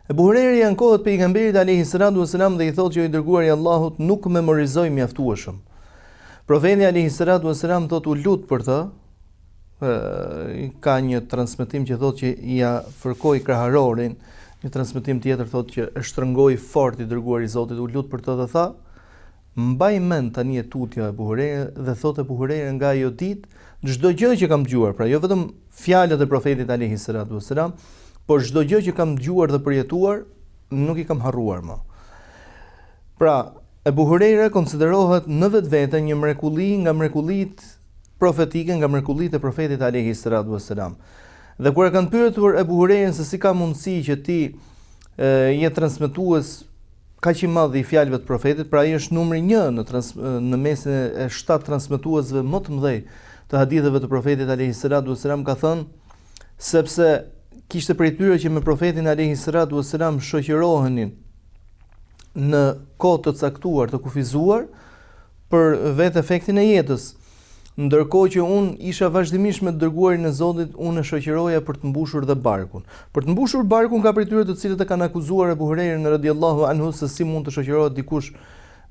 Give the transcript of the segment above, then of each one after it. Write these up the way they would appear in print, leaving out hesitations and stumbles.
Ebu Hurejre i ankohet pejgamberit alejhi salatu vesselam dhe i thotë që o i dërguari i Allahut nuk memorizoj mjaftueshëm. Profeti alejhi salatu vesselam thotë u lut për të, ka një transmetim që thotë që ia fërkoi kraharorin, një transmetim tjetër thotë që e shtrëngoi fort i dërguari i Zotit, u lut për të dhe tha, Mbaj mend tani e tutje Ebu Hurejre dhe thotë Ebu Hurejre nga ajo ditë, çdo gjë që kam dëgjuar, pra jo vetëm fjalët e Profetit alejhi salatu vesselam, por çdo gjë që kam dëgjuar dhe përjetuar, nuk i kam harruar më. Pra, Ebu Hurejre konsiderohet në vetvete një mrekulli nga mrekullitë profetike, nga mrekullitë e Profetit alejhi salatu vesselam. Dhe kur e kanë pyetur Ebu Hurejren se si ka mundësi që ti e, je transmetues kaq i madh i fjalëve të Profetit, pra ai është numri 1 në trans, në mesin e 7 transmetuesve më të mëdhenj të haditheve të Profetit alejhi salatu vesselam ka thënë sepse kishte prej tyre që me Profetin alejhi salatu vesselam shoqërohenin në kohë të caktuar, të kufizuar për vetë efektin e jetës. Ndërkohë që unë isha vazhdimisht me të dërguarin e Zotit, unë e shoqëroja për të mbushur dhe barkun. Për të mbushur barkun ka prej tyre të cilët e kanë akuzuar Ebu Hurejrën radiallahu anhu se si mund të shoqërohet dikush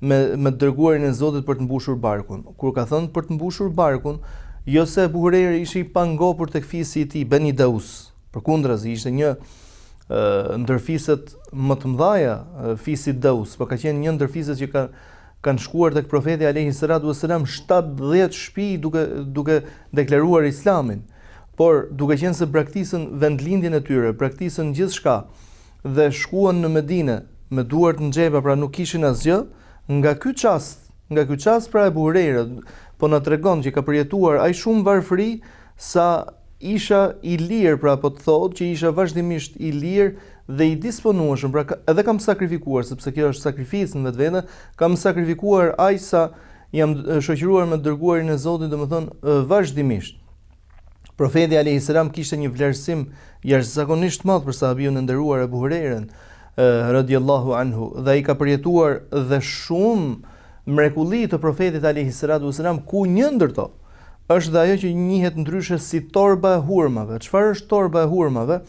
me me të dërguarin e Zotit për të mbushur barkun. Kur ka thënë për të mbushur barkun, jo se Ebu Hurejra ishte i pangopur tek fisi i tij Beni Daus, përkundrazi ishte një ndër fiset më të mëdha, fisi Daus, po ka qenë një ndër fiset që ka kanë shkuar tek profeti alejhi salatu vesselam 70 shtëpi duke duke deklaruar Islamin. Por duke qenë se braktisën vendlindjen e tyre, braktisën gjithçka dhe shkuan në Medinë me duart në xhepa, pra nuk kishin asgjë, nga ky çast, nga ky çast pra Ebu Hurejra po na tregon që ka përjetuar aq shumë varfëri sa isha i lirë, pra po të thotë që isha vazhdimisht i lirë dhe i disponueshëm, pra edhe kam sakrifikuar, sepse kjo është sakrificë në vetvete, kam sakrifikuar aq sa jam shoqëruar me të dërguarin e Zotit, domethënë vazhdimisht. Profeti alejhi selam kishte një vlerësim jashtëzakonisht të madh për sahabiun e nderuar Ebu Hurejrën radiallahu anhu dhe ai ka përjetuar dhe shumë mrekulli të profetit alejhi salatu vesselam ku një ndër to është dhe ajo që njihet ndryshe si torba e hurmave. Çfarë është torba e hurmave?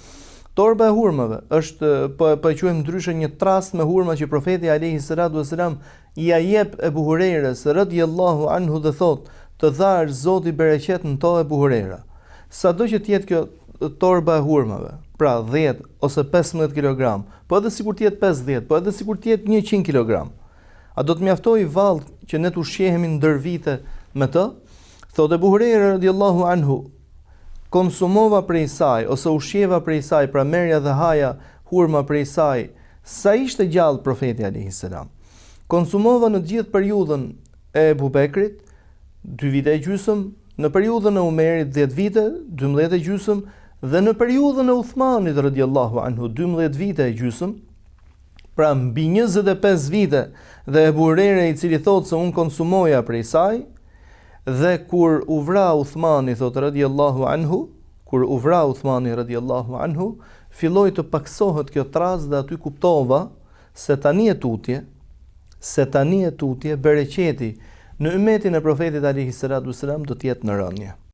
Torba e hurmave është po po e quajmë ndryshe një trastë me hurma që profeti alejhi salatu vesselam ia jep Ebu Hurejrës radiallahu anhu dhe thotë, të dhashtë Zoti bereqet në to Ebu Hurejra. Sado që të jetë kjo torba e hurmave, pra 10 ose 15 kg, po edhe sikur të jetë 50, po edhe sikur të jetë 100 kg. A do të mjaftojë vallë që ne të ushqehemi ndër vite me të? Thotë Ebu Hurejra radiallahu anhu, konsumova prej saj ose ushqeva prej saj, pra merrja dhe haja hurma prej saj, sa ishte gjallë profeti alejhi selam. Konsumova në të gjithë periudhën e Ebu Bekrit, dy vite e gjysëm, në periudhën e Umerit 10 vite, 12 e gjysëm dhe në periudhën e Uthmanit radiallahu anhu 12 vite e gjysëm, pra mbi 25 vite dhe Ebu Hurejre i cili thotë se unë konsumoja prej saj dhe kur u vra Uthmani thotë radiallahu anhu kur u vra Uthmani radiallahu anhu filloi të paksohet kjo trastë dhe aty kuptova se tani e tutje se tani e tutje bereqeti në ymetin e profetit alejhi salatu selam do të jetë në rënie.